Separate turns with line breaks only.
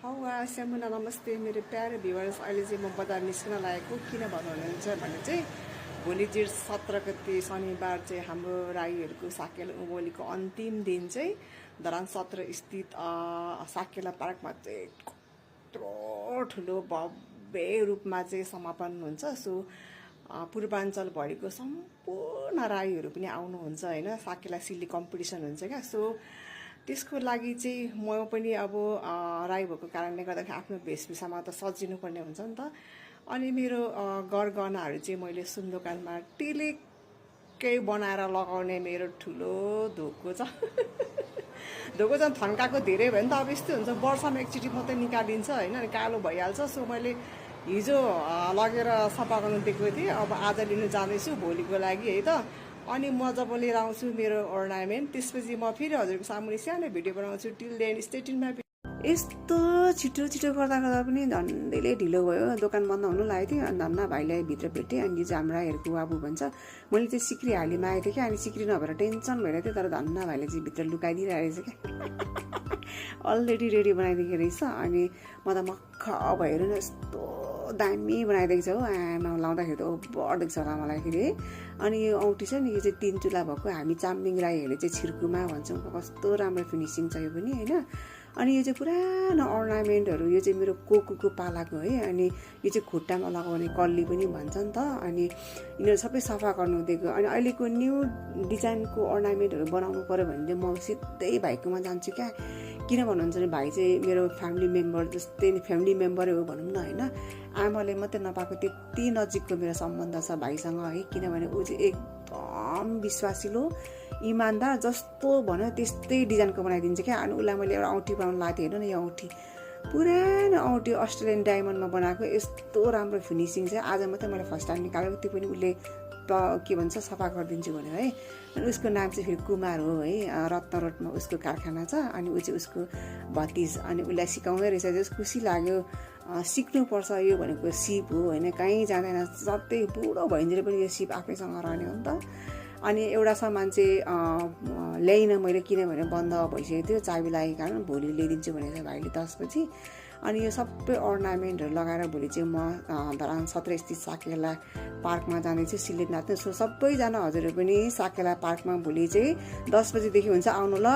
हौवा स्यामुना नमस्ते मेरो प्यारो भ्युवर्स। अहिले चाहिँ म बजार निस्किन लागेको किन भन्नुहुन्छ भने चाहिँ भोलि जेठ 17 गते शनिबार चाहिँ हाम्रो राईहरूको साकेला उँभौलीको अन्तिम दिन चाहिँ धरान 17 स्थित साकेला पार्कमा चाहिँ कत्रो ठुलो भव्य रूपमा चाहिँ समापन हुन्छ। सो पूर्वाञ्चलभरिको सम्पूर्ण राईहरू पनि आउनुहुन्छ होइन। साकेला सिल्ली कम्पिटिसन हुन्छ क्या। सो त्यसको लागि चाहिँ म पनि अब राई भएको कारणले गर्दाखेरि आफ्नो भेषभूषामा त सजिनुपर्ने हुन्छ नि त। अनि मेरो गरगहनाहरू चाहिँ मैले सुन दोकानमा टिलिक्कै बनाएर लगाउने मेरो ठुलो धोको छ। धोको चाहिँ थन्काएको धेरै भयो नि त। अब यस्तो हुन्छ वर्षमा एकचोटि मात्रै निकालिन्छ होइन, कालो भइहाल्छ। सो मैले हिजो लगेर सफा गर्नु दिएको थिएँ, अब आज लिनु जाँदैछु भोलिको लागि है त। अनि म जब लिएर आउँछु मेरो अर्नामेन्ट, त्यसपछि म फेरि हजुरको सामुने सानो भिडियो बनाउँछु। टिल देन स्टे ट्युनमा। यस्तो छिटो छिटो गर्दा गर्दा पनि झन्डैले ढिलो भयो। दोकान बन्द हुनु लागेको थियो अनि धन्ना भाइलाई भित्र भेटेँ। अनि चाहिँ हाम्रो राईहरूको बाबु भन्छ, मैले चाहिँ सिक्री हाली मागेको थिएँ क्या। अनि सिक्री नभएर टेन्सन भइरहेको थियो, तर धन्ना भाइले चाहिँ भित्र लुकाइदिइरहेको रहेछ क्या। अलरेडी रेडी बनाइदिएको रहेछ। अनि म त मक्ख भएर यस्तो दामी बनाइदिएको छ हो। आमा लाउँदाखेरि त ओभर देख्छ होला मलाई फेरि। अनि यो औँठी छ नि, यो चाहिँ 3 चुला भएको हामी चाम्लिङ राईहरूले चाहिँ छिर्कुमा भन्छौँ। कस्तो राम्रो फिनिसिङ छ यो पनि होइन। अनि यो चाहिँ पुरानो अर्नामेन्टहरू, यो चाहिँ मेरो कोकुको पालाको है। अनि यो चाहिँ खुट्टामा लगाउने कल्ली पनि भन्छ नि त। अनि यिनीहरू सबै सफा गर्नु दिएको। अनि अहिलेको न्यू डिजाइनको अर्नामेन्टहरू बनाउनु पऱ्यो भने चाहिँ म सिधै भाइकोमा जान्छु क्या। किन भन्नुहुन्छ भने भाइ चाहिँ मेरो फ्यामिली मेम्बर जस्तै, फ्यामिली मेम्बरै हो भनौँ न होइन। आमाले मात्रै नपाएको त्यति नजिकको मेरो सम्बन्ध छ भाइसँग है। किनभने ऊ चाहिँ एकदम विश्वासिलो इमान्दार, जस्तो भन्यो त्यस्तै डिजाइनको बनाइदिन्छ क्या। अनि उसलाई मैले एउटा औँठी बनाउनु लागेको थिएँ, हेर्नु न यो औँठी पुरानो औँठी अस्ट्रेलियन डायमन्डमा बनाएको, यस्तो राम्रो फिनिसिङ चाहिँ आज मात्रै मैले फर्स्ट टाइम निकालेको। त्यो पनि उसले के भन्छ सफा गरिदिन्छु भनेर है। अनि उसको नाम चाहिँ फेरि कुमार हो है। रत्न रोडमा उसको कारखाना छ। अनि ऊ चाहिँ उसको भतिज, अनि उसलाई सिकाउँदै रहेछ। जस खुसी लाग्यो। सिक्नुपर्छ, यो भनेको सिप हो होइन, कहीँ जाँदैन। सबै बुढो भइन्जेल पनि यो सिप आफैसँग रहने हो नि त। अनि एउटा सामान चाहिँ ल्याइनँ मैले, किनभने बन्द भइसकेको थियो चाबी लागेको कारण। भोलि ल्याइदिन्छु भनेर भाइले 10 बजी। अनि यो सबै अर्नामेन्टहरू लगाएर भोलि चाहिँ म धरान 17 स्थित साकेला पार्कमा जाँदैछु सिलेट नाच्नु। सो सबैजना हजुरहरू पनि साकेला पार्कमा भोलि चाहिँ 10 बजीदेखि हुन्छ, आउनु ल।